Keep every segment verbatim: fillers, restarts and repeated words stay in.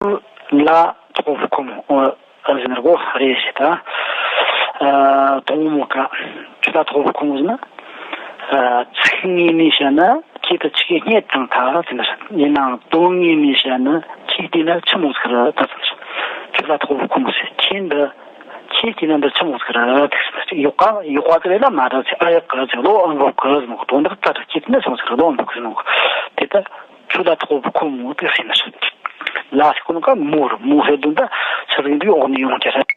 ཁྱོད་ལ་ཐོག་ཁོ་མོ་ཨོ་ཟེར་ནི་གོ་རེད་ཞེས་ད། ཨ་དོང་མོ་ཀ་ཁྱོད་ལ་ཐོག་ཁོ་མོ་ཟེར་ན། ཨ་ཚིག་ངོས་ནས་བཤད་ན་ཁྱེད་དུ་ཆིག་སྙེད་དང་ཐ་ཟེར་ནི་ཡིན་ནའང་དོན་ངོས་ནས་བཤད་ན་ཁྱེད་དེ་ལ་ཆི་མོ་ཟིག་རེད་ད་ཟེར་ནི། ཁྱོད་ལ་ཐོག་ཁོ་མོ་ཟེར་ཁྱེད་འདི། ཁྱེད་ཀྱིས་ནི་འདི་ཆི་མོ་ཟིག་རེད་ཟེར་ཡོག་ག་ཡོག་ག་ཟིག་རེད་ལ་མ་རེད་ཟེར། ཨ་ཡག་གི་ཟེར་ལོ་ཨ་འབོག་གི་ཟེར་ནོ་དོན་དག་ད་རེད། ཁྱེད་ནི་ཆི་མོ་ཟིག་རེད་ལོ་ཨ་འབོག་གི་ཟེར་ནོ་དེ་ད་ཆུ་ལ་ཐོག་ཁོ་མོ་དེ་ཟེར་ནི་ཟེར། ལ་ཟེར་ཁོ་ནི་ཀ་མོ་རེད། མོ་ཟེར་དོན་ད་ཆི་ཟིག་འདི་འོག་ནས་ཡོང་གི་རེད།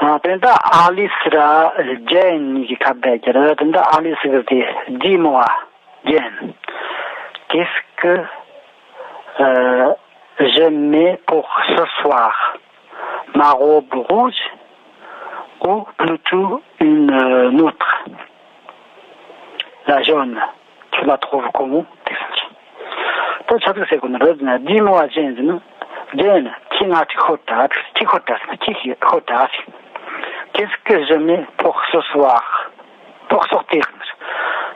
ཨ་དེ་ད་ཨ་ལི་སི་ར་ཇེན་གཉིས་ཀྱི་ཁ་བརྡ་གྱི་རེད། དེ་ད་ཨ་ལི་སི་གི་དེ་ཇི་མོ་ཨ། Bien. Qu'est-ce que euh, j'aimais pour ce soir? Ma robe rouge ou plutôt une euh, autre? La jaune. Tu la trouves comment? ད་ཆ་ཚིག་ཟེར་དགོས་ན་རེད་ན། Dis-moi, Jane, Jane, ཁྱེད་ང་ཅིག་ཤོད་ད། ཁྱེད་ཤོད་ད། ཁྱེད་ཤོད་ད། Qu'est-ce que j'aimais pour ce soir? Pour sortir.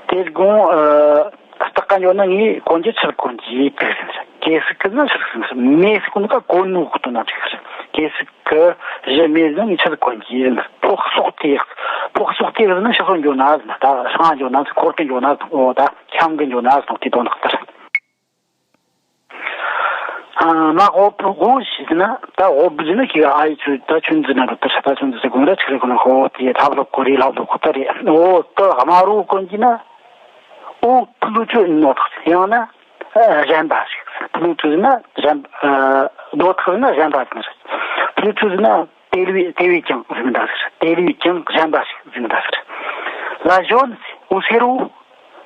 དེ་དགོང་ཨ་སྟག་ཀ་འགྱོ་ན་ངས་གོན་རྒྱུ་ཆི་གོན་གྱི་ཡིན་ཟེར། Qu'est-ce que ནི་ཆི་ཟེར། Mais ཟེར་གོ་ནོ་ཀ་གོན་ནོ་གི་དོན་ན་ཆི་ཟེར། Qu'est-ce que j'aimais ཟེར་ན་ངས་ཆི་གོན་གྱི་ཡིན། Pour sortir. Pour sortir ཟེར་ན་ཕྱི་སོ་འགྱོ་ན་ཟེར། ད་ཤང་འགྱོ་ན་ཟེར། འཁོར་གི་འགྱོ་ན་ཟེར། འོ་ད་ཁྱམས་གི་འགྱོ་ན་ཟེར། དེ་དོན་དག་ལྟར། ཨ་མ་ཧོབ་ཧོ་ཞིག་ན་ད་ཧོབ་ཟེར་ན་ཁྱེད་ཨ་ཡི་ཆུ་ད་ཆུན་ཟེར་ན་རུ་ད་ཤ་ད་ཆུན་ཟེར་གོ་ར་ཆི་རེད་གོ་ན། ཧོ་དེ་ཐབ་ལོ་གོ་རི་ལབ་ལོ་གོ་ད་རེད། འོ་ད་དམར་རུ་གོན་གྱི་ན། འོ་ཕུ་ལུ་ཆུ་ནོ་ཐག་ཡང་ན་གཞན་པ་ཞིག་ཕུ་ལུ་ཆུ་ཟེར་ན་གཞན་པ་ནོ་ཐག་ཟེར་ན་གཞན་པ་ཟེར་ན་རེད། ཕུ་ལུ་ཆུ་ཟེར་ན་དེ་ལུས་དེ་བས་ཀྱང་ཟེར་ན་ད་ཟེར། དེ་ལུས་ཀྱང་གཞན་པ་ཞིག་ཟེར་ན་ད་ཟེར། ལ་ཞོན་ཟེར། འོ་སེར་བོ་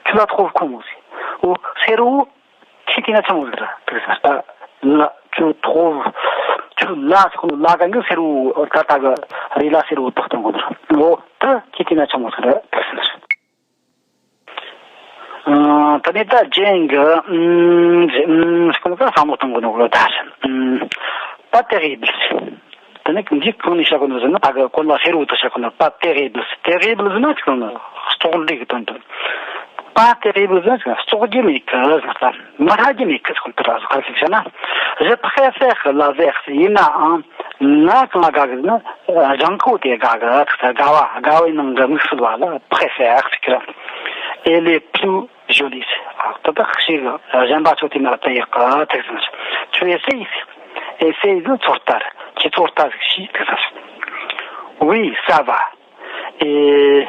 ཆུ་ལ་ཐོག་ཁོ་མོ་ཟེར། འོ་སེར་བོ། ཁྱེད་ཀྱིས་ན་ཆི་མོ་ཟིག་རེད་དེ་ཟེར། ད་ལ་ཆུ་ཐོག་ཆུ་ལ་ཟེར་ཁོ་ལ་ག་འགི་སེར་བོ་ད་ད་གི་རི་ལ་སེར་བོ་ཏག་ཏག་གོ་ནོ་རེད། འོ་ད་ཁྱེད་ཀྱིས་ན་ཆི་མོ་ཟིག་རེད་དེ་ཟེར། ཨ་ད་ནི་ད་ཇེན་གི་ཨུམ་ཨུམ་ཟེར་ཁོ་ལ་བསམ་བློ་གཏོང་གོ་ནོ་གི་ད་ཟེར། ཨུམ་pas terrible། དེ་ནས་འདི་གང་ནས་བཤད་གོ་ནོ་ཟེར་ན་ད་གི་གོ་ལ་སེར་བོ་དུ་བཤད་གོ་ནོ། Pas terrible། Terrible ཟེར་ན་ཅིག་ནི་བཙོག་འདྲེ་གི་དོན་དུ། Pas terrible ཟེར་ན་བཙོག་རྒྱུ་མེད་གི་ཟེར་ན་ད་མི་ཧྲ་རྒྱུ་མེད་གི་ཟེར་གོ་ནོ་དེ་ར་ཟེར། ག་ཟེར་བཤད་ན་je préfère la verte། ཡིན་ནའང་ང་གང་ལ་དགའ་གི་ཟེར་ན་ལྗང་ཁུ་དེ་དགའ་གི་ཟེར། དགའ་བ་དགའ་བའི་ནང་གི་དམིགས་བསལ་བ་ལ་préfère ཟེར་གི་ར། Elle est plus jolie ཟེར། ཨ་ད་ད་ཞིག་གཞན་པ་ཚོ་དེ་ན་ད་ཡག་ག་དེ་ཟེར། Tu essayes? Essayer ཟེར་ཚོད་ལྟ་རེད། ཁྱེད་ཚོད་ལྟ་ཟིག་བྱོས་དེ་ཟེར། Oui, ça va. Et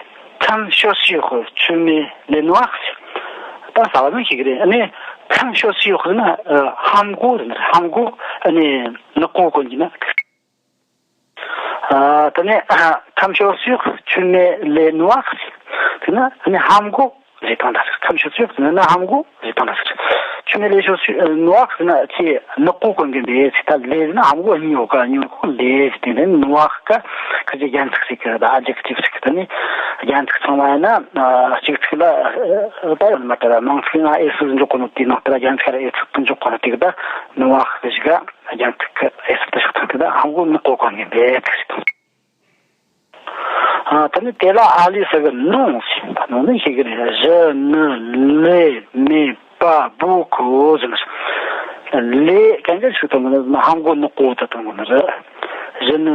comme chaussures, tu mets les noires ཟེར། ད་ས་བ་ནི་ཞིག་རེད། ཨ་ནི་comme chaussures ཟེར་ན་ཨ་ཧམ་གོ་ཟེར་ན་ཧམ་གོ་ཨ་ནི་ནག་པོ་གོན་གྱི་ན། ཨ་ད་ནི་ཨ་comme chaussures, tu mets les noires ཟེར་ན་ཨ་ནི་ཧམ་གོ་རེད་དང་ད་ཟེར། Comme chaussures ཟེར་ན་ཧམ་གོ་རེད་དང་ད་ཟེར། Tu mets les chaussures, euh, noires ཟེར་ན་ཁྱེད་ནག་པོ་གོན་གྱི་འདུག་ཟེར། ད་les ཟེར་ན་ཧམ་གོ་གཉིས་ཡོད་ཀ་གཉིས་ཡོད་ཀ་les ཟེར། དེ་ནས་noires ཀ་ཁ་ཅིག་རྒྱན་ཚིག་ཟེར་གི་རེད། adjective ཟེར་གི། ད་ནི་རྒྱན་ཚིག་ཚང་མ་ཡིན་ན་ཨ་གཅིག་ཚིག་ལ་ཨ་ད་ཡོད་མ་རེད། མང་ཚིག་ན་es འཇོག་གོ་ནོ་དེ་ནང་ལྟར་རྒྱན་ཚིག་ལ་es འཇོག་གོ་ནོ་དེ་གི་ད་noires གི་ཞིག་ག་རྒྱན་ཚིག་གི་es དུ་ཞིག་དང་དེ་ད་ཧམ་གོ་ནག་པོ་གོན་གྱི་འདུག་ཟེར། ཨ་ད་ནི་དེ་ལ་ཨ་ལི་ཟེར་གི་non ཟེར། ད་ནོ་ནི་ཤེས་གི་རེད། Je ne l'aimais pas beaucoup ཟེར་ན། les གན་གན་ཞིག་གཏོང་གི་ན་ཧམ་གོ་ནག་པོ་ད་གཏོང་གི་ན་རེད། Je ne,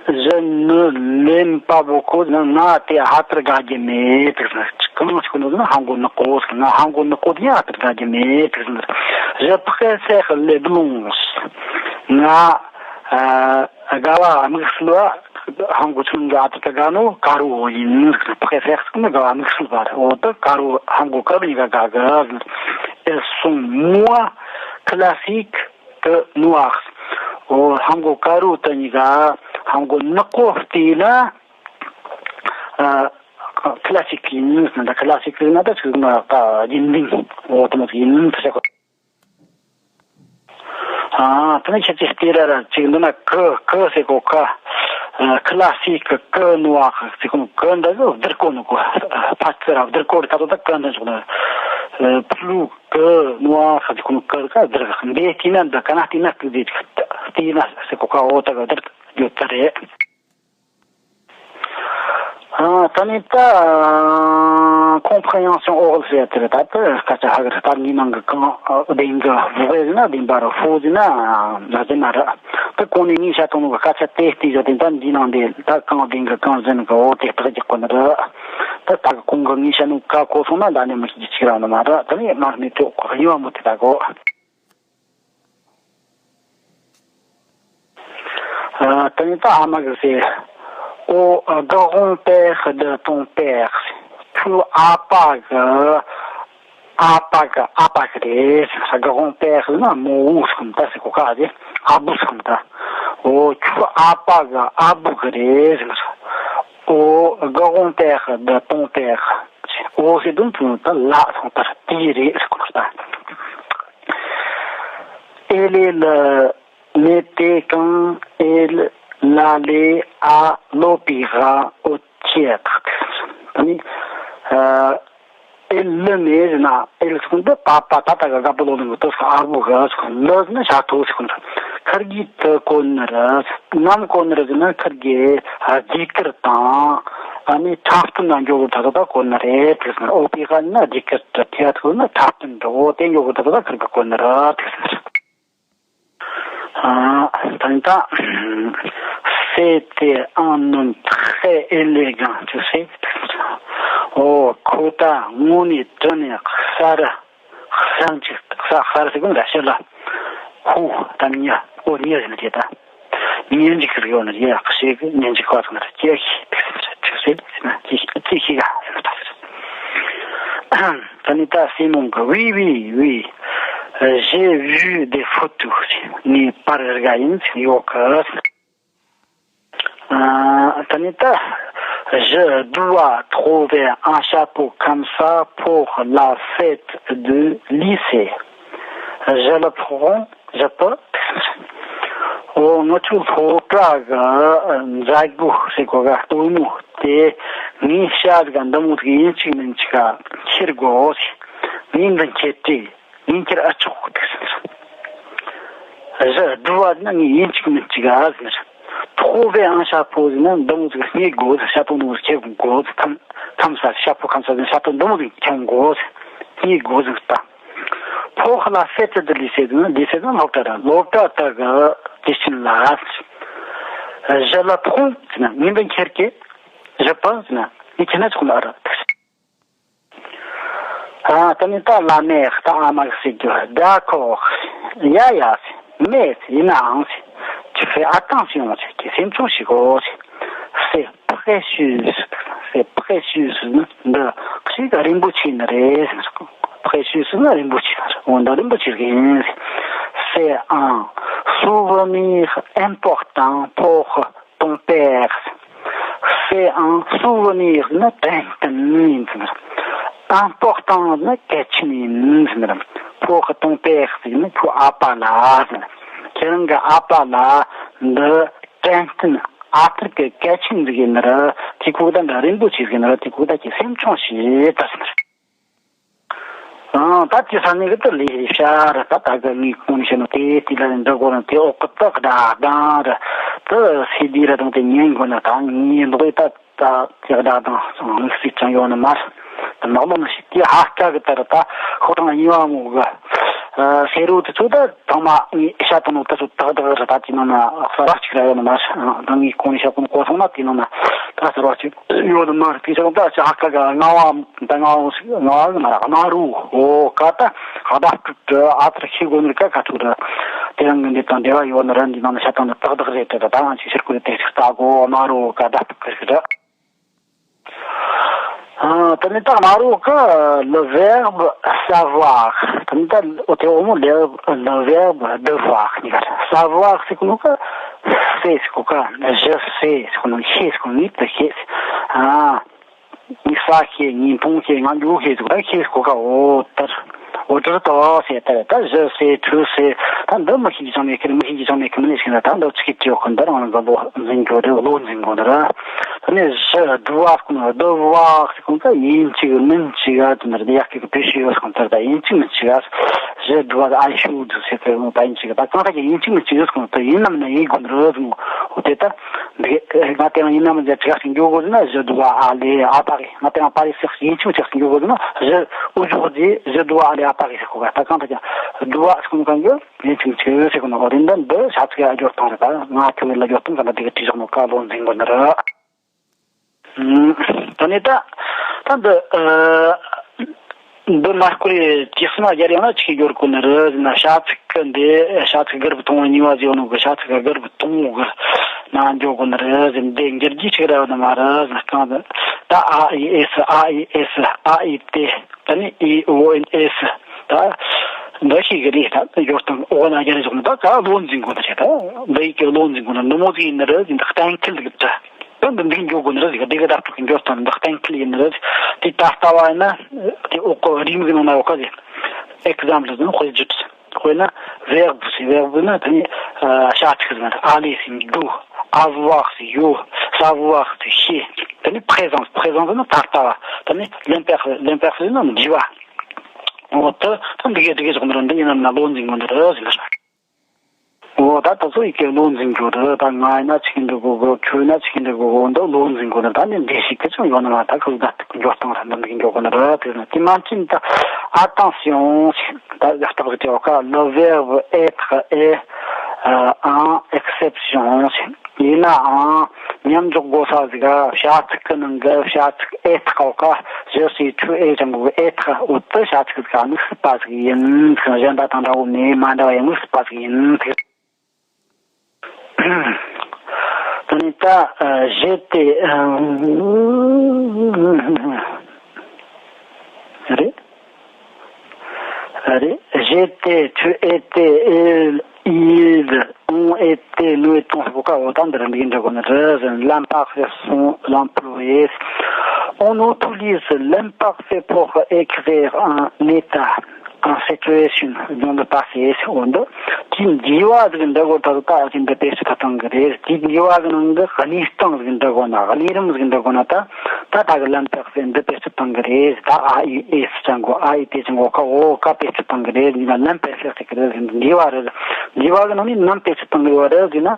je ne l'aime pas beaucoup ཟེར་ན་ང་དེ་ཧ་ཏར་དགའ་རྒྱུ་མེད་དེ་ཟེར་ན། གང་ཞིག་ནོ་ཟེར་ན་ཧམ་གོ་ནག་པོ་ཟེར་ན་ཧམ་གོ་ནག་པོ་དེ་ཡང་ཧ་ཏར་དགའ་རྒྱུ་མེད་དེ་ཟེར་ན། Je préfère les blonds ང་ཨ། དགའ་བ་དམིགས་བསལ་བ་ཧང་གོ་ཆུང་གི་ཨ་ཏི་ཀ་དགའ་ནོ་དཀར་བོ་ཡིན། དཔེ་ཟེར་ཟིག་ནི་དགའ་བ་དམིགས་བསལ་བ་རེད། འོ་ད་དཀར་བོ་ཧང་གོ་དཀར་བོ་གཉིས་ཀ་དགའ་གི། Elles sont moins classiques que noires. འོ་ཧང་གོ་དཀར་བོ་དེ་གཉིས་ཀ་ཧང་གོ་ནག་པོ་བལྟས་ན་ཨ་classique ཡིན་ཟེར་ན། ད་classique ཟེར་ན་ད་ཚིག་ན་ད་རྒྱུན་ལྡན་འོ་དེ་མོ་ཟིག་ཡིན་ཟེར་གོ། ཨ་དེ་ནས་ཁྱེད་ཀྱིས་བལྟས་ར་ར་ཅིག་འདི་ན་ཀི་ཀི་ཟེར་གོ་ཀ་ཨ་ཁི་ལ་སི་ཀི་ཀི་ནུ་བ་ཟེར་གོ་ནོ་ཀི་འདི་གི་བསྡུར་གོ་ནོ་གོ་ཕ་ཙི་ར་བསྡུར་གོ་ར་ད་དོ་ད་ཀི་འདི་འཇོག་ན་ཕུ་ལུ་ཀི་ནུ་བ་ཟེར་གོ་ནོ་ཀི་ཀ་བསྡུར་འདི་བལྟས་ན་འདི་ཀ་ན་བལྟས་ན་ཀི་ཟེར་བལྟས་ན་ཟེར་གོ་ཀ་འོ་ད་གི་བསྡུར་ཡོད་ད་རེད། ཨ། ད་ནི་ད་ཁོང་ཕ་ཡང་སོང་ཨོ་ཟེར་ཡ་དེ་རེད། ད་དེ་སྐད་ཆ་ཧ་གི་རེད། ད་ངའི་ནང་གི་གང་བདེན་གི་བུ་གི་ཟེར་ན་བདེན་པ་རེད། ཧྥུ་ཟེར་ན་ན་ཟེར་མ་རེད། ད་གོང་ནས་ངས་བཤད་བཏང་ནོ་གི་སྐད་ཆ་དེ་བལྟས་བྱས་ཏེ། ད་འདིའི་ནང་དེ་ད་གང་བདེན་གི་གང་ཟེར་ནི་གི་འོ་དེ་རྟགས་རྒྱག་གོ་ནི་རེད། ད་ད་གི་གོང་གི་ངས་བཤད་ནོ་ཁ་གོ་སོང་ན་ད་ནི་མི་ཤེས་ཅིག་རང་ནི་མ་རེད། ད་ནི་མ་རྨས་ཏོ་གཡུ་བ་མོ་དེ་ད་གོ། ཨ། ད་ནི་ད་ཨ་མ་གི་ཟེར། ཨོ། ཨ། སྒ་དབང་པའི་ཧ་ད་དང་པའི་ཧ། ཁྱོད་ཨ་ཕ་གི་ཨ་ཕ་གི་ཨ་ཕ་གི་རེད། སྒ་དབང་པའི་ཧ་ན་མོ་བོ་ཟེར་གོ་ནོ་ད་ཟེར་གོ་ག་རེད། ཨ་བུ་ཟེར་གོ་ནོ་ད། ཨོ། ཁྱོད་ཨ་ཕ་གི་ཨ་བུ་གི་རེད་ཟེར། ཨོ། སྒ་དབང་པའི་ཧ་ད་དང་པའི་ཧ། ཨོ་ཟེར་དུས་ད་ལ་སོང་ད་དེ་རེད་ཟེར་གོ་ནོ་ད། ཨེ་ལེ་ལ། ནི་དེ་གང་ཨེ་ལ་ལེ་ཨ་ལོ་པི་ཧ་ཨོ་ཅེ་ཁ་ཁ་ནི། ཨ། ཨེ་ལ་ནི་ཟེར་ན་ཨེ་ལ་ཟེར་གོ་ནོ་ད་པ་པ་ད་ད་ག་ག་པ་ལོ་ལོ་ཏོ་ཟེར་ཨ་བུ་ག་ཟེར་གོ་ནོ། ལ་ཟེར་ན་ཤ་ཐོ་ཟེར་གོ་ནོ། ཁར་གི་ད་གོ་ནི་ར་ནམ་གོ་ནི་ར་ཟེར་ན་ཁར་གི་ཨ་རྒྱུ་སྐར་དང་ཨ་ནི་འཁྲབ་སྟོན་ན་འཇོག་གི་ད་ད་ད་གོ་ནི་རེད་ཟེར། ཨོ་པི་ཧ་ན་རྒྱུ་སྐར་ད་ཐེ་ཐོ་ན་འཁྲབ་སྟོན་འདྲ་བོ་དེ་འཇོག་གི་ད་ད་ད་ཁར་གི་གོ་ནི་ར་ཟེར། ཨ། ད་ནི་ད། C'est un homme très élégant, tu sais. ཨོ། ཁོ་ད་དངོས་གནས་དྲང་གནས་གསར། གསར་ཅིག་གསར། གསར་ཟེར་གོ་ནོ་ད་ཕྱི་ལ། ཧུ། ད་མྱི། ཨོ། མྱི་ཟེར་ན་དེ་ད། མྱི་འཇིག་གི་ཡོད་ནི་རེད། ཡ། ཁ་ཤས་ཀྱིས་མྱི་འཇིག་པ་ཟེར་ན་ད། ཅི་ཤེས། tu sais ཟེར་ན་ཅི་ཤེས། ཅི་ཤེས་ག་ཟེར་ན་ད་ཟེར། ད་ནི་ད་སི་མོན་གྱིས། Oui, oui, oui. J'ai vu des photos. ངས་པར་རིག་ག་ཡིན་ཟེར། ཡོད་གི་ཟེར། ཨ། ད་ནི་ད། Je dois trouver un chapeau comme ça pour la fête du lycée. Je le prends, je peux. ཨོ། ང་ཚོའི་སློབ་གྲྭ་གི་མཛད་སྒོ་ཟེར་གོ་ག་སྟོན་མོ་དེ་ངས་ཤ་ཟིག་ག་འདི་མོ་ཟིག་ཡིན་གཅིག་མིན་གཅིག་ག་འཁྱེར་དགོས། ངས་འདི་འཁྱེར་དྲི། ངས་འཁྱེར་ཨེ་ཆོག་གི་ཟེར། Je dois ཟེར་ན་ངས་ཡིན་གཅིག་མིན་གཅིག་ག་ཟེར། Trouver un chapeau ཟེར་ན་འདི་མོ་ཟིག་རྙེད་དགོས་ཟེར། ཤ་ཐོ་འདི་མོ་ཟིག་འཁྱེར་དགོས་ཟེར། ཁམ་ཁམ་ས་ཤ་ཕོ་ཁམ་ས་ཟེར། ཤ་ཐོ་འདི་མོ་ཟིག་འཁྱེར་དགོས་ཟེར། རྙེད་དགོས་ཟེར་ད། Pour la fête du lycée ཟེར་ན་ལི་སེ་ཟེར་ན་སློབ་གྲྭ། སློབ་གྲྭ་དག་གི་དུས་ཆེན་ལ། Je le prends ཟེར་ན་ངས་འདི་འཁྱེར་གི། Je peux ཟེར་ན་ངས་འཁྱེར་ན་ཆོག་ནི་རེད། ཨ། ད་ནི་ད་བླ་མས་ད་ཨ་མ་གིས་ཟེར་རྒྱུ། D'accord. ཡ་ཡ་ཟེར། Mais ཡིན་ནའང་ཟེར། Tu fais attention ཟེར། ཁྱེད་སེམས་ཆུང་བྱེད་དགོས་ཟེར། C'est précieux. C'est précieux ཟེར་ན་འདི་ཞིག་རིན་པོ་ཆེ་ནི་རེད་ཟེར། Précieux ཟེར་ན་རིན་པོ་ཆེ་ནི་རེད། འོ་འདི་རིན་པོ་ཆེ་ཟིག་ཡིན་ཟེར། C'est un souvenir important pour ton père. C'est un souvenir ཟེར་ན་དྲན་རྟེན་ཡིན་ཟེར། Important ཟེར་ན་གལ་ཆེན་ཡིན་ཟེར། Pour ton père ཟེར་ན་ཁོའི་ཨ་ཕ་ལ་ཟེར། ཁྱེད་རང་གི་ཨ་ཕ་ལ་འདི་དྲན་རྟེན་ཨ་ཐུར་གི་གལ་ཆེན་ཟིག་ཡིན་ནི་རེད། དེ་ཁོ་ད་འདྲ་རིན་པོ་ཆེ་ཟིག་ཡིན་ནི་རེད། དེ་ཁོ་ད་ཁྱེད་སེམས་ཆུང་བྱེད་ད་ཟེར། ཨང་། ད་དེ་ས་ནས་གི་དེ་ལས་བྱ་ར་ད་ད་གི་ངས་གོང་ནས་བཤད་ནོ་དེ་དེ་ལ་འདྲི་དགོས་ན་དེ་འོག་གི་ད་སྒྲ་གདངས་ར་དེ་སི་ཌི་ར་དང་དེ་ཉན་དགོས་ན་ད་ངའི་ལོག་ད་ད་དེ་སྒྲ་གདངས་དམིགས་བསལ་ཅང་ཡོད་ནི་མ་རེད། དེ་ནག་ལོ་ནི་ཞིག་དེ་ཧ་ཀ་གི་ད་ར་ད་ཤོག་གྲངས་གཉིས་པ་མོ་གི་ཨ་ཟེར་རོ་དེ་ཚོ་ད་ཚང་མ་ངས་བཤད་བཏང་ནོ་དེ་ཚོ་ཏག་ཏག་རེད། ད་དེ་ནང་ན་གསར་བ་གཅིག་ར་ཡོད་ནི་མ་རེད། ད་ངས་གོང་ནས་བཤད་གོ་ནོ་གོ་སོང་ན་དེ་ནང་ན་ད་གསར་བ་གཅིག་ཡོད་ནི་མ་རེད། དེ་ཚོ་ད་ཅི་ཧ་ཀ་གི་ལྔ་བ། ད་ང་འོང་ཟིག་ང་འོང་ཟིག་མ་ར་དམར་རོ། ཨོ་ཀ་ད་ཧ་ད་སྤྲུག་ཏུ་ཨ་ཐར་ཤེས་དགོས་ནི་ཀ་ཁ་ཐུག་ར། དེ་རང་གི་འདི་དང་འབྲེལ་བ་ཡོད་ནི་ར། འདི་ནང་ན་ཤ་ཐང་ན་ཏག་ཏག་རེད་དེ། ད་ང་ཅིག་ཕྱིར་ཀུ་རེ་དེ་ཅིག་ལྟ་གོ། དམར་རོ་ཀ་ད་སྤྲུག་གི་ར། ཨ་ད་ནི་ད་དམར་རོ་ཀ་le verbe savoir། ད་ནི་ད་ཨོ་དེ་ཨོ་མོ་le le verbe devoir གཉིས་ཀ་ར། Savoir ཟེར་གོ་ནོ་ཀ་c'est ཟེར་གོ་ཀ je sais ཟེར་གོ་ནོ་ཤེས་ཟེར་གོ་ནོ་ངས་ད་ཤེས། ཨ། ངས་ས་ཤེས། ངས་མཐོང་ཤེས། ང་འགྱོ་ཤེས་ཟེར་གོ་ད་ཤེས་ཟེར་གོ་ཀ་འོ་དེར། འོ་དེར་ད་ཟེར་དེར་ད་je sais tu sais ད་འདི་མི་ཤེས་ཀྱི་ཅང་མེད་ཁི། མི་ཤེས་ཀྱི་ཅང་མེད་ཁི། མི་ནས་ཤེས་ན་ད་འདི་ཆི་གི་ཅི་ཡོད་ཁོ་འདི་རང་རང་གི་བློ་འཛིན་རྒྱུ་རེད། བློ་འཛིན་དགོས་ནི་རེད། ད་ནས་je dois ཟེར་གོ་ནོ་devoir ཟེར་གོ་ད་ཡིན་གཅིག་མིན་གཅིག་ཨ་དེ་འདྲ་དེ་ཡག་གི་བེད་སྤྱོད་ཡོད་ཟེར་གོ་ད་ད་ཡིན་གཅིག་མིན་གཅིག་ཨ། Je dois I should ཟེར་གོ་ད་ཡིན་གཅིག་ད་གང་ལྟར་གྱི་ཡིན་གཅིག་མིན་གཅིག་ཡོད་ཟེར་གོ་ད་ཡིན་ནམ་ན་ཡིན་དགོས་ནི་རེད་ཟེར་གོ། དེ་ལྟ་འདི་ང་དེ་རིང་ཡིན་ན་མི་འདྲ་ཅིག་ཞིག་འགྱོ་དགོས་ན། Je dois aller à Paris. ང་དེ་རིང་པ་རི་སི་ཞིག་ཡིན་ཆོག་ཅིག་ཞིག་འགྱོ་དགོས་ན། Je, aujourd'hui, je dois aller à Paris ཟེར་གོ་ག་ད་གང་ལྟར་ཀྱང་dois ཟེར་གོ་ནོ་གང་གི་ཡིན་ཆོག་ཅིག་ཟེར་གོ་ནོ། འོ་དེ་འདི་འདི་ཤ་ཚིག་ཡ་སྦྱོར་སྟངས་རེད། ད་ང་ཁྱོད་ལ་སྦྱོར་སྟངས་ག་འདྲ་དེ་གི་བྲིས་བཞག་ནོ་ག་བློ་འཛིན་དགོས་ནི་རེད། ད་ནི་ད་ད་འདི་ཨ་འདི་མ་སྐོར་ཡི་ཇི་སྲིད་ན་རྒྱལ་ཡང་ན་ཆིག་སྦྱོར་གོ་ནི་རེད་ཟེར་ན། ཤ་ཚིག་གི་འདི་ཤ་ཚིག་དགར་བུ་དང་པོ་གཉིས་པ་ཟེར་ནོ་གི་ཤ་ཚིག་དགར་བུ་དང་པོ་གི་ནང་འཇོག་གོ་ནི་རེད་ཟེར། འདི་འགྱུར་གྱི་ཆིག་ར་ནི་མ་རེད་ཟེར་ན། གང་དུ་ད་ཨ་ཨི་ཨེ་སི། ཨ་ཨི་ཨེ་སི། ཨ་ཨི་ཏེ། ད་ནི་ཨི་ཨོ་ཨེན་ཨེ་སི། ད་འདི་ཞིག་གི་རེད། ད་སྦྱོར་སྟངས་འོ་ན་རྒྱལ་རེ་ཟེར་ནོ་ད་ག་བློ་འཛིན་དགོས་ནི་རེད། ད་འདི་ཡི་གི་བློ་འཛིན་དགོས་ནི་འདི་མོ་ཟིག་ཡིན་ནི་རེད་ཟེར། འདི་གཏན་འཁེལ་གི་ད། ད་འདི་འདི་འགྱོ་དགོས་ནི་རེད་ཟེར། འདི་གི་བརྡ་སྤྲོད་ཀྱི་འགྱོ་སྟངས་འདི་གཏན་འཁེལ་ཡིན་ནི་རེད། དེ་ད་ལྟ་བ་ཡིན་ན་དེ་འོག་གི་རེའུ་མིག་གི་ནང་ན་ཡོད་ཀ་ཟེར། ཨེག་ཛམ་པལ་ཟེར་ན་དཔེ་བརྗོད། དཔེར་ན་verbe ཟེར། verbe ཟེར་ན་ད་ནི་ཨ་བྱ་ཚིག་ཟེར་ན། aller ཟེར་འགྲོ། avoir ཟེར་ཡོད། savoir ཟེར་ཤེས། ད་ནི་présent། présent ཟེར་ན་ད་ལྟ་བ། ད་ནི་l'imperfait། l'imperfait ཟེར་ན་འདས་པ། འོ་ད་ད་འདི་གི་འདི་གི་ཟེར་ནི་རེད། འདི་ཡིན་ནམ་ན་བློ་འཛིན་དགོས་ནི་རེད་ཟེར་ན། འོ་ད་ད་ཚོ་ཡི་གེ་བློ་འཛིན་དགོས་རེད། ད་ང་ཡིན་ན་ཆི་གི་འདི་དགོས་གོ། ཁྱོད་ཡིན་ན་ཆི་གི་འདི་དགོས་གོ། འདི་བློ་འཛིན་དགོས་རེད། ད་ནི་འདི་ཞིག་གི་ཅང་ཡོད་ནི་མ། ད་ཁོ་ད་འགྱོ་སྟངས་རེད། འདི་འདི་འགྱོ་གོ་ནི་རེད། དེ་ནི་དེ་མ་ཕྱིན་ད་attention ད་ཡག་ཐག་ཟིག་བྲིས་ཡོད་ཀ le verbe être est en exception ཡིན་ནའང་མཉམ་འཇོག་དགོས་ས་ཟིག་ག་བྱ་ཚིག་གི་ནང་གི་བྱ་ཚིག་être ཡོད་ཀ je suis, tu es ཅང་གོ་être འོ་དེ་བྱ་ཚིག་གི་དམིགས་བསལ་བ་ཟིག་ཡིན། གཞན་པ་དང་འདྲ་བོ་མེད། མ་འདྲ་བ་ཡིན། དམིགས་བསལ་བ་ཟིག་ཡིན། ད་ནི་ད་ཨ་j'étais རེད། རེད། J'étais, tu étais, elle, ils ont été, nous étions ཟེར་གོ་ཀ་འོ་ད་འདི་ར་འདི་འདྲ་གོ་ནི་རེད། L'imparfait sont employés. On utilise l'imparfait pour écrire un état, une situation dans le passé. འོ་འདི་དེ་འདས་པ་ཟིག་འདྲ་གོ་ད་ད་ཅི་འདི་བེད་སྤྱོད་བཏང་གི་རེད། དེ་འདས་པ་གི་ནང་གི་གནས་སྟངས་ཟིག་འདྲ་གོ་ན། གནས་རིམ་ཟིག་འདྲ་གོ་ན། ད་ད་ད་གི་l'imparfait འདི་བེད་སྤྱོད་བཏང་གི་རེད། ད་ཨ་ཨི་ཨེ་སི་ཅང་གོ་ཨ་ཨི་ཏེ་ཅང་གོ་ཀ་འོ་ཀ་བེད་སྤྱོད་བཏང་གི་རེད། འདི་ན་l'imparfait ཟེར་གི་རེད། འདས་པ་རེད། འདས་པ་གི་ནང་ནས་ནམ་བེད་སྤྱོད་བཏང་གི་ཡོད་རེད་ཟེར་ན།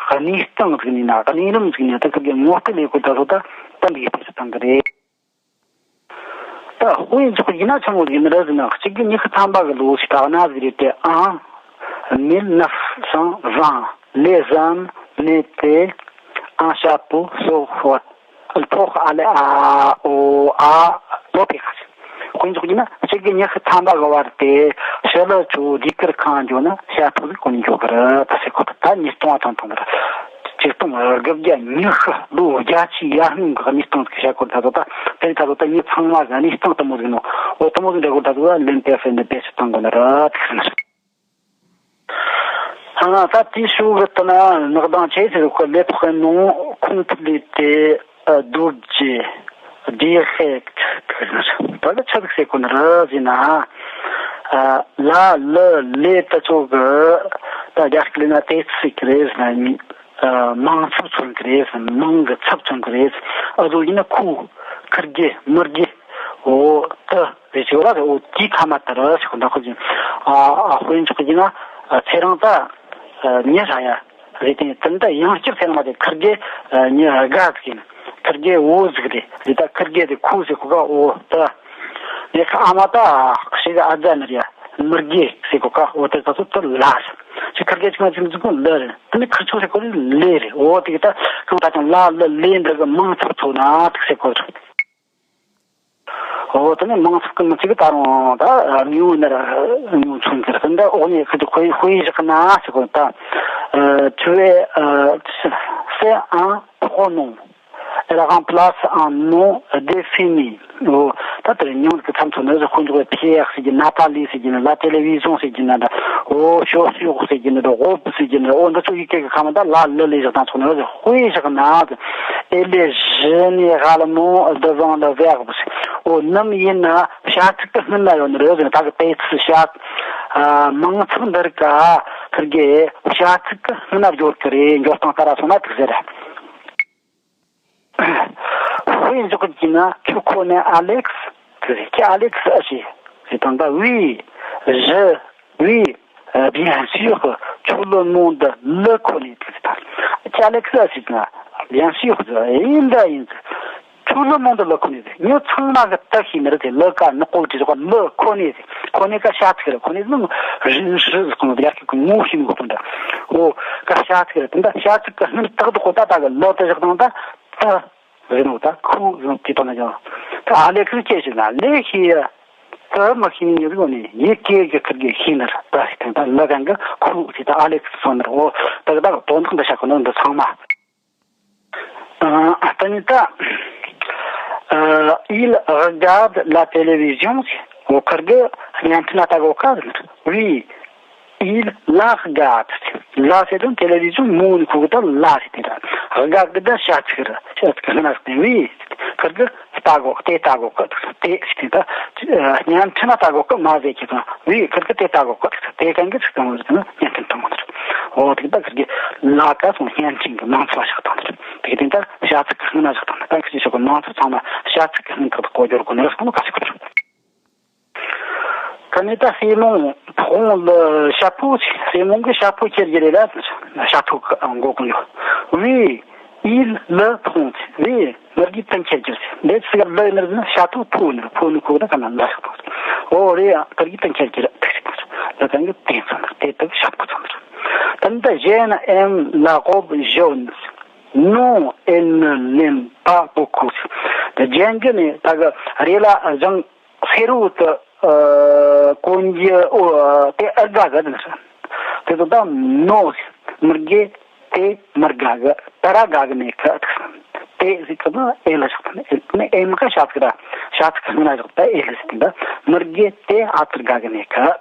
གནས་སྟངས་ཟིག་ཡིན་ན། གནས་རིམ་ཟིག་ཡིན་ན། ད་སྐབས་ཀྱི་ངོ་སྤྲོད་ལས་ཁུངས་ད་ཚོ་ད་ད་འདི་གི་བེད་སྤྱོད་བཏང་གི་རེད། ད་དཔེ་འཇོག་ཡིན་ན་ཆི་མོ་ཟིག་ཡིན་རེད་ཟེར་ན། གཅིག་གི་ཉི་ཤུ་ཐམ་པ་གི་ལོ་ཞིག་ད་ག་ན་ཟིག་རེད་དེ། En mille neuf cent vingt, les hommes mettaient un chapeau sur le tête. ལ་ཕོག་ཨ་ལེ་ཨ་ཨོ་ཨ་ལོ་པེ་ཁ་ཤི། དཔེ་འཇོག་ཡིན་ན་གཅིག་གི་ཉི་ཤུ་ཐམ་པ་གི་བར་དེ་ཕྱི་ལ་ཚོ་ཟློས་གར་ཁང་འགྱོ་ན་ཤ་ཐུག་གི་གོན་འགྱོ་གི་རེད། ད་ཟེར་གོ་ད་ཉིས་སྟོང་བ་ཐང་ཐང་གི་རེད། ཆིག་སྟོང་དགུ་བརྒྱ་ཉི་ཤུ་ལོ་རྒྱ་ཆེའི་ཡར་སྔོན་གི་གནས་སྟངས་ཟིག་བཤད་གོ་ད་ཚོ། ད་དེ་ད་ཚོ་ད་ངས་ཚང་མ་གི་གནས་སྟངས་དེ་མོ་ཟིག་ནོ། འོ་དེ་མོ་ཟིག་འདྲ་གོ་ད་ཚོ་ད་ལན་པེ་ཧྥེ་འདི་བེད་སྤྱོད་གཏོང་གོ་ནི་རེད་ཟེར་ནི་རེད། ཨ་ད་དེའི་ཤུགས་ཀྱིས་ད་ན་ངག་དང་ཆེ་ཆེར་ཁོ་les prénoms complètes, d'objets ད་ལ་ཆ་ཟིག་ཟེར་གོ་ནི་རེད་ཟེར་ན། ལ་ལ་ལས་ད་ཚོ་གི་ད་རྒྱ་སྐད་ལ་ན་ཏེ་ཚིག་རེད་ཟེར་ན། མིང་ཚབ་མཚོན་གི་རེད། མིང་གི་ཚབ་མཚོན་གི་རེད། ཨ་ཟོ་ཡིན་ན་ཁོ་ཁིར་གེ་མིར་གེ་འོ་ད་རེད་ཅེས་པ་རེད། འོ་དེའི་ཐ་མ་ད་ར་ཞིག་འདྲ་ཁོ་ཅིག་ཨ་ཨ་དཔེ་འཇོག་གི་ན་ཚེ་རིང་ད་ཉི་ཧྲ་ཡ་རེད་དེ། དེ་འདྲ་ཡང་བསྐྱར་ཚེ་རིང་མ་དེ་ཁིར་གེ་ཉི་དགའ་ཟིག་ཡིན། ཁིར་གེ་འོ་ཟིག་རེད། རེད་ད་ཁིར་གེ་དེ་ཁོ་ཟིག་ཁོ་ག་འོ་ད་ངས་ཁ་ཨ་མ་ད་ཞིག་ཨ་ཛ་ནི་རེད་ཡ། མིར་གེ་ཟེར་གོ་ཀ་འོ་དེ་ད་ཚོ་དེ་ལ་རེད། ཅི་ཁིར་གེ་ཅི་མ་ཅི་མི་ཟིག་གོ་ལ་རེད། དེ་ནི་ཁིར་ཆོ་ཟེར་གོ་ལེ་རེད། འོ་དེ་གི་ད་གང་ད་ཀྱང་ལ་ལ་ལེ་འདི་གི་མིང་ཚབ་ཚོ་ན་དེ་ཟེར་གོ་རེད། འོ་དེ་ནི་མིང་ཚབ་གི་མི་ཅི་གི་ད་རུང་ད་དངོས་པོ་ནི་དངོས་མཚོན་གི་རེད། དེ་འདྲ་འོ་ནི་ཁི་དེ་དཔེ་དཔེ་བཞག་ན་ཟེར་གོ་ད། Tu es, c'est un pronom. Elle remplace un nom défini. འོ་ད་དེར་མིང་གི་ཚབ་མཚོན་ནི་དཔེ་འཇོག་པའི་Pierre ཟེར་གྱི། Nathalie ཟེར་གྱི་ནི། La télévision ཟེར་གྱི་ནི། འདྲ་འོ་chaussure ཟེར་གྱི་ནི། འདྲ་robe ཟེར་གྱི་ནི། འོ་འདི་ཚོ་ཡི་གེ་གི་ཁ་མ་ད་ལ་ལ་ལས་བཞག་དང་མཚོན་ནི་དཔེ་བཞག་ན། Elle est généralement devant le verbe. འོ་ནམ་ཡིན་ན་བྱ་ཚིག་གི་སྔུན་ན་ཡོད་ནི་རེད་ཟེར་ན། ད་གི་ཏེ་ཚིག་བྱ་མིང་ཚིག་འདིར་ཀ་ཁིར་གེ་བྱ་ཚིག་གི་སྔུན་ན་འབྱོར་གི་རེད། འབྱོར་སྟངས་ལྟར་སོང་ན་དེ་ཟེར། དཔེ་འཇོག་གི་ན། Tu connais Alex? དེ་ཟེར། Qui Alex? ཨ་ཞེ་ཟེར་དང་ད། Oui, je, oui, bien sûr, tu le nom de le connais དེ་ཟེར་ད། ཨ་ལེགས་ཟེར་ན། ཡང་ཤི་ཡོད་ཟེར། ཡིན་ད་ཡིན་ཟེར། ཁྱོད་ལ་མང་དུ་ལ་ཁོ་ནས་ཟེར། ཉོ་ཚང་མ་གི་ད་ཤི་ནི་རེད་ཟེར། ལ་ཀ་ནི་ཀོ་ཅི་ཟེར་ག་ལ་ཁོ་ནས་ཟེར། ཁོ་ནས་ཀ་ཤ་ཚིག་རེད། ཁོ་ནས་ཟེར་ནི་རི་རི་ཟེར་གོ་ནོ་ཡར་ཁི་གི་ངོ་ཤི་ནི་གོ་ད། འོ་ཀ་ཤ་ཚིག་རེད། ད་ཤ་ཚིག་གི་སྔོན་རྟགས་དུ་གོ་ད་ད་གི་ལ་དེ་བཞག་དང་ད་ད། རེད་ནོ་ད་ཁུ་རེད་དེ་དང་ན་ཀྱང་། ད་ཨ་ལེ་ཁུ་སྐད་ཞིག་ན་ལེ་ཤི་ཡ། ད་མ་ཤི་ནི་ཡོད་གོ་ནི་ཡི་གེ་གི་ཁུར་གི་ཤི་ནར་ད་ཤི་དང་ད་ལ་གང་གི་ཁུ་ཞིག་ད་ཨ་ལེ་ཁུ་སོང་ནར། འོ་ད་གི་ད་གི་དོན་དག་འདི་ཤ་ཁོ་ནོ་འདི་ཚང་མ། ཨ་ད་ནི་ད། Euh, il regarde la télévision. འོ་ཁུར་གི་བརྙན་འཕྲིན་ལ་ལྟ་གོ་ཁ་ཟེར་ནར། Oui, il la regarde. ལ་ཟེར་དུས་ཊེ་ལེ་བི་ཤན་མོ་ནི་ཁུ་གི་ད་ལ་ཟེར་དེ་ར། ག་གི་ད་ཤ་ཚིག་ར། ཤ་ཚིག་སྔ་ན་ཟེར་ཏེ་བི། ཁུར་གི་ལྟ་གོ་དེ་ལྟ་གོ་གི་དེ་ཟེར་ཏེ་ད། བརྙན་འཕྲིན་ལ་ལྟ་གོ་གི་མ་ཟེར་གི་ད་བི། ཁུར་གི་དེ་ལྟ་གོ་གི་དེ་གང་གི་ཚིག་དང་ཟེར་ན་བརྙན་འཕྲིན་དང་ཟེར། འོ་དེ་ད་ཁུར་གི་ལ་ཀ་སོང་བརྙན་འཕྲིན་གི་མང་ཚོགས་ཞིག་དང་ཟེར། དེ་གི་དེ་ད་ཤ་ཚིག་སྔ་ན་ཞིག་དང་ད་ཁུར་གི་ཞོག་གི་མང་ཚོགས་ཚང་མ་ཤ་ཚིག་སྔ་དག་ཏུ་གོ་སྦྱོར་གོ་ནི་ར་སོང་ནོ་ག་ཞིག་གོ། ད་ནི་ད་སྲེ་མོང་ཕོང་ལ་ཤ་ཕོ་ཆེ། སྲེ་མོང་གི་ཤ་ཕོ་ཁྱེར་གྱི་རེད་ལ། ཤ་ཕོ་གི་མགོ་གང་ཡོད། Oui, il le prend. Oui, མི་རྒྱུད་ད་ཁྱེར་གྱི་རེད། འདི་ཚིག་ལ་ཡིན་ན་ཤ་ཐོ་ཕོ་ནི་ཕོ་ནི་ཁོ་ད་ག་ན་ལ་ཤ་ཐོ། འོ་རེད་ཡ། མི་རྒྱུད་ད་ཁྱེར་གྱི་རེད། ད་གང་གི་དེ་ཚོ་ནི་དེ་དག་ཤ་ཕོ་ཚོ་ནི་རེད། ད་ནི་ད་Jeanne aime la robe jaune. Non, elle ne l'aime pas beaucoup. ད་ཇན་གི་ནི་ད་གི་རེད་ལ་བཟང་། སེར་བོ་དེ་ཨ་གོན་རྒྱུ་འོ་དེ་ཨར་དགའ་གི་དེ་ནི་དེ་ཚོ་ད་ནོ་མི་དགེ་དེ་མི་དགའ་གི་ད་ར་དགའ་གི་མེད་གི་དེ་ཟིག་གི་ན་ཨེ་ལ་ཞག་དང་ཨེ་ནི་ཨེ་མི་ཀ་ཤ་ཚིག་ར་ཤ་ཚིག་གི་སྔོན་ལ་ཞག་ད་ཨེ་ལ་ཟིག་ད་མི་དགེ་དེ་ཨ་ཙི་དགའ་གི་མེད་གི་ད།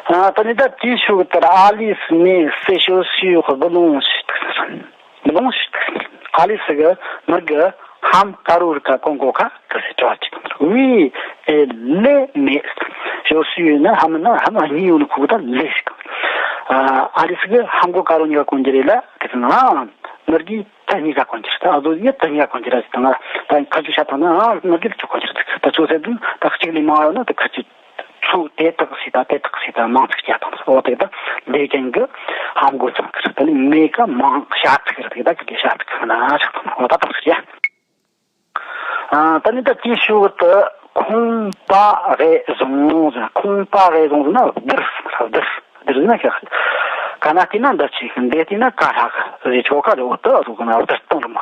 ཨ་ད་ནི་ད་དེའི་ཤུགས་ལྟར་ཨ་ལིས་ནི་སེ་ཤོ་སུའི་སྦུ་ལོང་ཞིག་སྦུ་ལོང་ཞིག་ཨ་ལིས་གི་མི་གི་ཧམ་དཀར་བོ་རིགས་ཀ་གོན་གོ་ཁ་དེ་སེ་དྲི་བ་ཅིག་དང་། Oui, elle aime. ཤོ་སུའི་ནི་ཧམ་ན་ཧམ་གཉིས་ཡོད་ནི་ཁུག་ད་ལེ་ཞིག་དང་། ཨ་ཨ་ལིས་གི་ཧམ་གོ་དཀར་བོ་གཉིས་ཀ་གོན་གྱི་རེད་ལ་དེ་ཚོ་ན་མི་གི་ད་གཉིས་ཀ་གོན་གྱི་རེད། ད་ཨ་ཟོ་ཡི་ད་གཉིས་ཀ་གོན་གྱི་རེད་ཟེར་དང་། ད་ཁ་ཆུ་ཤ་དང་ན་ཨ་མི་གི་ད་ཆུ་གོན་གྱི་རེད། ད་ཆུ་ཟེར་དུས་ད་གཅིག་ལས་མང་བ་ཡོད་ན་ད་ཁ་ཆུ། ཚུགས་དེ་དག་སྲིད་དང་དེ་དག་སྲིད་དང་མང་ཚིག་བྱ་དང་འོ་དེ་དག་ལས་ཀྱང་གི་ཧམ་གོ་ཚང་གི་རེད། དེ་ནི་མེ་ཀ་མང་བྱ་ཚིག་རེད། དེ་དག་གི་བྱ་ཚིག་ཁང་ན་ཆགས་དང་འོ་ད་དག་སྲིད་ཡ། ཨ་ད་ནི་ད་ཅི་ཞུ་བ་ད་ཁོང་པ་རེ་བཟུང་ཟེར། ཁོང་པ་རེ་བཟུང་ཟེར་ན་བདུར་བདུར་བདུར་ཟེར་ན་ཤག་ཁ་ན་དེ་ན་འདི་ཆེ་གི་འདི་དེ་ན་ཀ་ཧྲ་གི་རེ་ཆོ་ག་རེ་འོ་ད་རུ་གི་ན་བདུར་གཏོང་རུ་མ།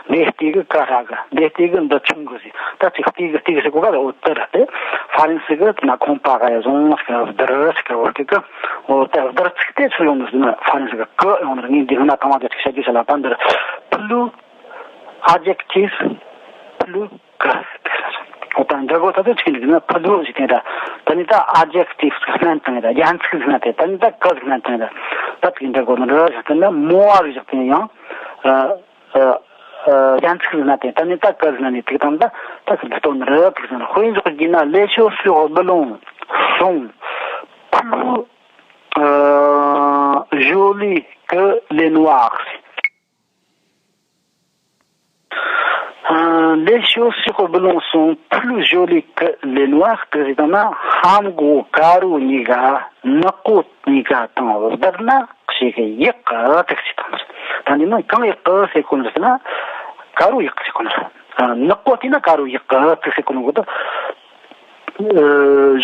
འདི་སྟེ་གི་ཀ་ཧྲ་གི་འདི་སྟེ་གི་འདི་ཆུང་གི་ཟེར། ད་ཅིག་སྟེ་གི་སྟེ་གི་ཟེར་གོ་ག་རེ་འོ་ད་ར་དེ་ཧྥ་རན་སི་གི་ན་ཁོང་པ་ག་ཡ་བཟུང་ཟེར་བདུར་ཟེར་གི་འོ་དེ་གི་འོ་ད་བདུར་ཚིག་དེ་ཚུར་ཡོང་ནི་ཟེར་ན་ཧྥ་རན་སི་གི་ཀི་ཡོང་ནི་རེད། ངས་འདི་སྔ་ན་དང་བ་དེ་ཅིག་བཤད་རྒྱུ་ཟེར་ལ་ད་འདིར་ཕུ་ལུ་ཨ་ཇེག་ཊིབ་ཕུ་ལུ་ཀི་ཟེར། འོ་ད་འདྲ་གོ་ད་ད་ཅིག་འདི་ན་ཕུ་ལུ་ཟེར་དེ་འདྲ། ད་ནི་ད་ཨ་ཇེག་ཊིབ་ཟེར་སྣན་དང་ད་རྒྱན་ཚིག་ཟེར་ན་དེ་ད་ནི་ད་ཀི་ཟེར་སྣན་དང་ད་ད་ཅིག་འདྲ་གོ་ནི་རེད་ཟེར། དེ་ན་མོ་བ་ཟེར་དེ་ཡང་ཨ། ཨ། ཨ། རྒྱན་ཚིག་ཟེར་ན་དེ་ད་ནི་ད་ཀི་ཟེར་ན་ནི་ཐིག་དང་ད་ད་ཁི་ད་དོན་རེད། ཐིག་ཟེར་ན་དཔེ་འཇོག་གི་ན་ལེ་ཤོ་སུའི་སྦུ་ལོང་སོང་ཕུ་ཨ་ཞོ་ལི་ཀི་ལེ་ནུ་ཝར། ཨ། ལེ་ཤོ་སུའི་སྦུ་ལོང་སོང་ཕུ་ཞོ་ལི་ཀི་ལེ་ནུ་ཝར་ཟེར་དང་ན་ཧམ་གོ་དཀར་བོ་གཉིས་ཀ་ནག་པོ་གཉིས་ཀ་དང་བསྡུར་ན། ཞེས་ཀྱི་ཡག་གི་ཐིག་ཅིག་དང་། ད་འདི་ན་གང་ཡག་གི་ཟེར་གོ་ནི་ཟེར་ན། དཀར་བོ་ཡག་ཟེར་གོ་ནི་རེད། ནག་པོ་བལྟས་ན་དཀར་བོ་ཡག་གི་ཐིག་ཟེར་གོ་ནི་གོ་ད།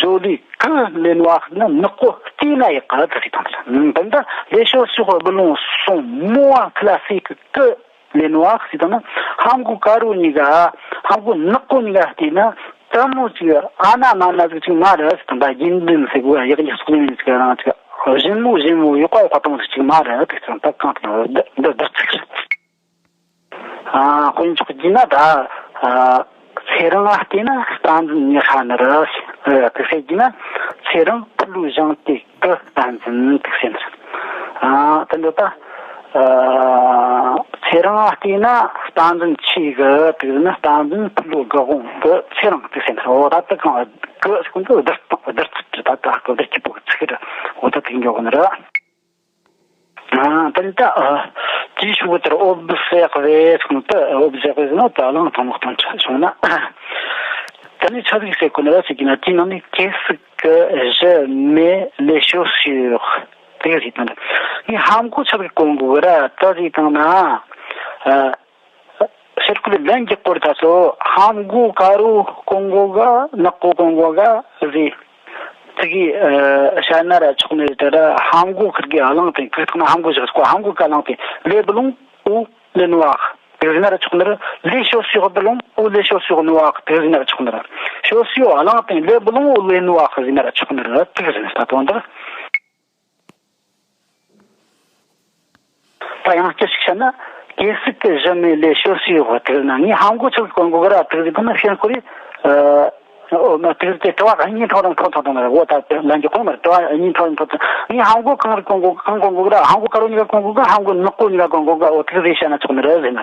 ཞོ་ལི་ཀི་ལེ་ནུ་ཝར་ཟེར་ན་ནག་པོ་བལྟས་ན་ཡག་གི་ཐིག་ཅིག་དང་། ད་འདི་ལེ་ཤོ་སུའི་སྦུ་ལོང་སོང་མོ་བ་ཁི་ལ་སི་ཀི་ཀི་ལེ་ནུ་ཝར་ཟེར་དང་ན་ཧམ་གོ་དཀར་བོ་གཉིས་ཀ་ཧམ་གོ་ནག་པོ་གཉིས་ཀ་བལྟས་ན། ད་མོ་ཅིག་ཨ་ན་མ་ན་ཟིག་ཅིག་མ་རེད་ཟེར་དང་། ད་རྒྱུན་ལྡན་ཟེར་གོ་ཡག་ཉག་སོགས་ནས་ཅིག་རང་ཅིག་ཞིབ་མོ་ཞིབ་མོ་ཡག་པ་ཡག་པ་གཏོང་ཟིག་ཅིག་མ་རེད་ཟེར་དང་། ད་གང་དེ་འདི་འདི་ཚིག་རེད། ཨ། དཔེ་འཇོག་རྒྱུ་ན་ད་ཨ་ཚེ་རིང་ང་བལྟས་ན་སྟངས་འཛིན་ཉི་ཧྲ་ནི་རེད་ཟེར། དེ་ཟེར་རྒྱུ་ན་ཚེ་རིང་ཕུ་ལུ་ཞང་ཏེ་ཀི་སྟངས་འཛིན་དེ་ཟེར་ནི་རེད། ཨ་དེ་འདྲ་ད། ཨ་ཚེ་རིང་བལྟས་ན་སྟངས་འཛིན་ཆེ་གི་དེ་ཟེར་ན་སྟངས་འཛིན་ཕུ་ལུ་གི་དབང་དུ་ཚེ་རིང་དེ་ཟེར་ནི་རེད། འོ་ད་དེ་གང་གི་ཟེར་གོ་འདི་བསྡུར་བསྡུར་ཚིག་རེད། ད་ད་གི་བསྡུར་གྱི་པོ་གི་ཚིག་རེད། འོ་ད་དེ་འགྱོ་གི་ནི་རེད། ཨ་དེ་ནི་ད་ཨ་ཅི་ཞུ་གི་དེར་ཨོབ་སེག་རེད་ཟེར་གོ་ནི་ད། ཨོབ་སེག་རེད་ཟེར་ན་ད་གླང་དང་ལོག་དང་ཆ་བྱུང་ན། ད་ནི་ཆ་ཟིག་ཟེར་གོ་ནི་ར་ཟེར་གི་ན་དེའི་ནང་ནས་qu'est-ce que je mets les chaussures དེ་ག་ཟིག་དང་། ངས་ཧམ་གོ་ཆི་གི་གོ་དགོས་གི་ར་ད་ཟིག་དང་ན། ཨ། ཕྱིར་ཁུལ་ལན་གྱི་སྐོར་ད་སོ་ཧམ་གོ་ཀ་རུ་གོ་དགོས་ག་ནག་པོ་གོ་དགོས་ག་ཟིག་ཚིག་གི་ཨ་བཤད་ན་ར་ཆོག་ནི་རེད། ད་ར་ཧམ་གོ་ཁིར་གི་གླང་དེ་གི་ཐོག་ན་ཧམ་གོ་བཞག་སྐོ་ཧམ་གོ་ཀ་གླང་དེ་ལེ་བུ་ལུང་ཨུ་ལེ་ནུ་ཨག་དེ་ཟིན་ན་ར་ཆོག་ནི་ར། ལེ་ཤོ་སུ་ཡོག་བུ་ལུང་ཨུ་ལེ་ཤོ་སུ་ཡོག་ནུ་ཨག་དེ་ཟིན་ན་ར་ཆོག་ནི་ར། ཤོ་སུ་ཡོག་གླང་དེ་ལེ་བུ་ལུང་ཨུ་ལེ་ནུ་ཨག་ཟིན་ན་ར་ཆོག་ནི་ར། དེ་ཟིན་ས་དོན་དག་ད་ཡང་སྐྱར་ཞིག་བཤད་ན། གེ་སུ་གི་གཞི་མེད་ལས་ཤོར་སུ་ཡོད་པ་དེ་ན་ངས་ཧམ་གོ་ཆོག་གི་གོ་གོ་གི་ར་དེ་ཟིག་གི་ན་ཤེས་ཁོ་རེ། ཨོ་མ་དེ་དེ་དྲི་བ་གཉིས་ཐོག་རང་ཐོག་ཐོག་ཐོག་ནས་འོ་ད་ལན་གྱི་གོང་མར་དྲི་བ་གཉིས་ཐོག་རང་ཐོག་ཐོག་ངས་ཧམ་གོ་གང་རིགས་གོ་གོ་གང་གོ་གོ་གི་ར་ཧམ་གོ་དཀར་པོ་གཉིས་ཀ་གོ་གོ་གི་ཧམ་གོ་ནག་པོ་གཉིས་ཀ་གོ་གོ་གི་འོ་དེ་ཟིག་བཤད་ན་ཆོག་ནི་རེད་ཟེར་ན།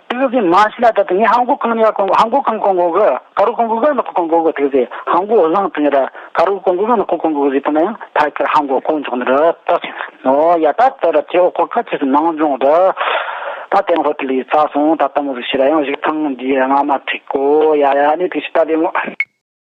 དེ་ཟིག་མ་ཤི་ལ་ད་དེ་ངས་ཧམ་གོ་གང་གཉིས་ཀ་གོ་གོ་ཧམ་གོ་གང་གོ་གོ་གི་དཀར་པོ་གོ་གོ་གི་ནག་པོ་གོ་གོ་གི་དེ་ཟིག་ཧམ་གོ་གླང་དེ་ངས་ར། དཀར་པོ་གོང་གོ་གི་ནག་པོ་གོང་གོ་གི་ཟེར་ཐུབ་ན་ཡང་ཐད་ཀར་ཧམ་གོ་གོ་འཇོག་ནི་རེད་ད་ཟེར། ཨོ་ཡ་ད་ད་ར་ཁྱེད་འོ་ཁོ་ཁ་ཁྱེད་ཚོ་ནང་སྦྱོང་རེད། ད་དེང་ཧོ་ཏེལ་ཡི་ཚ་སོང་ད་ལྟ་མོ་ཟིག་ཤི་ར་ཡང་གཞུག་ཐང་འདི་ཡ་ང་མ་ཁྲིག་གོ་ཡ་ཡ་ནི་ཐིག་ཤི་ད་དེ་མོ།